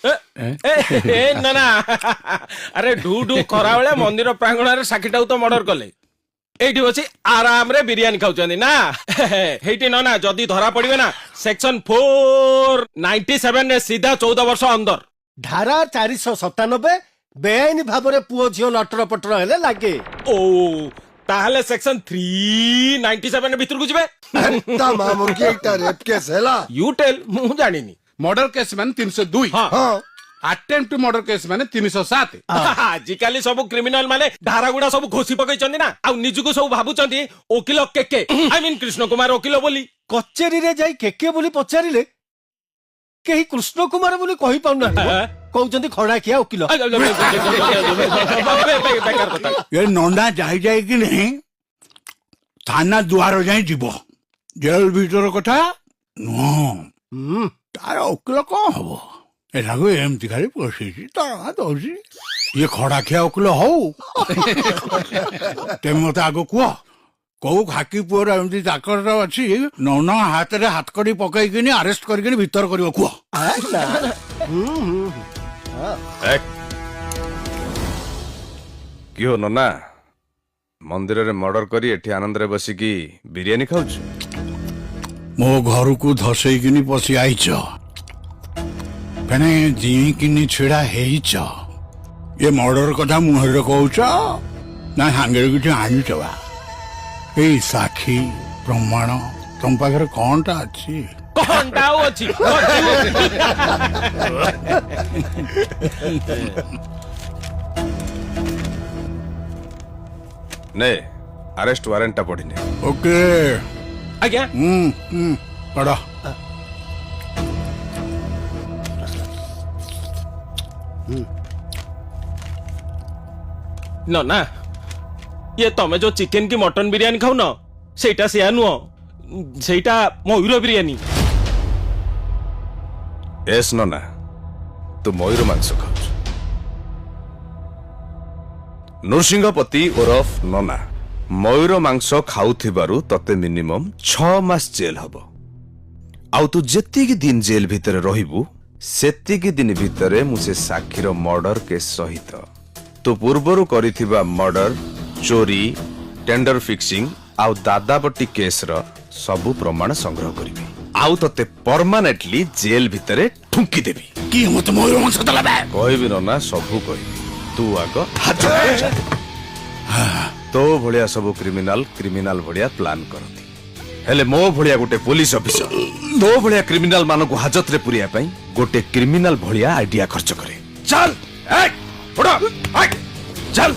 ଏ ନା ନା, ଆରେ ଢୁ ଢୁ ଖରାବେଳେ ମନ୍ଦିର ପ୍ରାଙ୍ଗଣରେ ସାକ୍ଷୀଟାକୁ ତ ମର୍ଡର କଲେ, ଏଇଠି ବସି ଆରାମରେ ବିରିୟାନୀ ଖାଉଛନ୍ତି ନା ହେଇଠି। ନନା, ଯଦି ଧରା ପଡିବେ ନା, ସେକ୍ସନ 497 ରେ ସିଧା 14 ବର୍ଷ ଅନ୍ଦର। ଧାରା 497, ବେଆଇନ ଭାବରେ ପୁଅ ଝିଅ ଲଟର ପଟର ହେଲେ ଲାଗେ। ଓ, ତାହେଲେ ସେକ୍ସନ 397 ଭିତରକୁ ଯିବେ। ତା ମା ମୁର୍ଗୀ, ଏଇଟା ରେପ୍ କେସ୍ ହେଲା? You tell, ମୁଁ ଜାଣିନି। ମର୍ଡର କେସ୍ ମାନେ 302। ହଁ। ହଁ। ଆଟେମ୍ପ୍ଟ ଟୁ ମର୍ଡର କେସ୍ ମାନେ 307। ଆଜିକାଲି ସବୁ କ୍ରିମିନାଲ ମାନେ ଧାରା ଗୁଡା ସବୁ ଘୋଷି ପକେଇଛନ୍ତି ନା, ଆଉ ନିଜକୁ ସବୁ ଭାବୁଛନ୍ତି ଓକିଲ କେକେ, I mean Krishna Kumar ଓକିଲ ବୋଲି। କଚେରୀରେ ଯାଇ କେକେ ବୋଲି ପଚାରିଲେ କେହି କୃଷ୍ଣ କୁମାର ବୋଲି କହିପାରୁନାହାନ୍ତି ମ। କହୁଛନ୍ତି ଖଡାଖିଆ ଓକିଲ। ବେକାର କଥା। ଏ ନଣ୍ଡା ଯାଇ ଯାଇକିନି ଥାନା ଦୁଆର ଯାଇ ଯିବ, ଜେଲ ଭିତର କଥା ନୁହଁ। ତାର ଓକିଲ କଣ ହବ? ଏଟାକୁ ଏମିତି ଖାଲି ପୋଷିଛି, ଦରମା ଦଉଛି। ଇଏ ଖଡାଖିଆ ଓକିଲ ହଉ। ତେମେ ମତେ ଆଗ କୁହ, କୋଉ ଖାକି ପୁଅର ଏମିତି ତାକତ ଅଛି ନନା ହାତରେ ହାତ କରି ପକେଇକିନି ଆରେଷ୍ଟ କରିକିନି ଭିତର କରିବ, କୁହ? ଆ, ନା। ହୁଁ, ହୁଁ, ହୁଁ। କି ହୋ ନନା, ମନ୍ଦିରରେ ମର୍ଡର କରି ଏଠି ଆନନ୍ଦରେ ବସିକି ବିରିୟାନୀ ଖାଉଛୁ? ମୋ ଘରକୁ ଧସେଇକିନି ପଶି ଆଇଛ, ଫେଣେ ଜିଇଁକିନି ଛିଡା ହେଇଛ, ଏ ମର୍ଡର କଥା ମୁହଁରେ କହୁଛ ନା ସାଙ୍ଗରେ କିଛି ଆଣିଛ ବା? ଏଇ ସାକ୍ଷୀ ପ୍ରମାଣ ତମ ପାଖରେ କଣଟା ଅଛି? କଣଟା ଆଉ ଅଛି? ନେ, ଆରେଷ୍ଟ ୱାରେଣ୍ଟଟା ପଢିନେ। ଓକେ। ଆଜ୍ଞା। ହୁଁ ହୁଁ ପଢ। ନନା, ଇଏ ତମେ ଯୋଉ ଚିକେନ କି ମଟନ ବିରିୟାନୀ ଖାଉନ, ସେଇଟା ସେୟା ନୁହଁ, ସେଇଟା ମୟୂର ବିରିୟାନୀ। ଏସ୍ ନନା, ତୁ ମୟୂର ମାଂସ ଖାଉଛୁ। ନୃସିଂହପତି ଓରଫ ନନା ମୟୂର ମାଂସ ଖାଉଥିବାରୁ ତତେ ମିନିମମ୍ 6 ମାସ ଜେଲ ହବ। ଆଉ ତୁ ଯେତିକି ଦିନ ଜେଲ ଭିତରେ ରହିବୁ, ସେତିକି ଦିନ ଭିତରେ ମୁଁ ସେ ସାକ୍ଷୀର ମର୍ଡର କେସ୍ ସହିତ ତୁ ପୂର୍ବରୁ କରିଥିବା ମର୍ଡର, ଚୋରି, ଟେଣ୍ଡର ଫିକ୍ସିଂ ଆଉ ଦାଦାବଟି କେସ୍ର ସବୁ ପ୍ରମାଣ ସଂଗ୍ରହ କରିବି ଆଉ ତତେ ପରମାନେଣ୍ଟଲି ଜେଲ ଭିତରେ ଠୁଙ୍କି ଦେବି। କିଏ ମତେ ମୟୂର ମାଂସ ଦେଲା ବେ? କହିବି ନନା, ସବୁ କହିବି। ତୁ ଆଗ ହାଜତ ଯା। ତୋ ଭଳିଆ ସବୁ କ୍ରିମିନାଲ କ୍ରିମିନାଲ ଭଳିଆ ପ୍ଲାନ୍ କରନ୍ତି, ହେଲେ ମୋ ଭଳିଆ ଗୋଟେ ପୋଲିସ ଅଫିସର ତୋ ଭଳିଆ କ୍ରିମିନାଲ ମାନଙ୍କୁ ହାଜତରେ ପୁରେଇବା ପାଇଁ ଗୋଟେ କ୍ରିମିନାଲ ଭଳିଆ ଆଇଡିଆ ଖର୍ଚ୍ଚ କରେ। ଚାଲ, ଏଇ, ଉଠ, ଏଇ, ଚାଲ।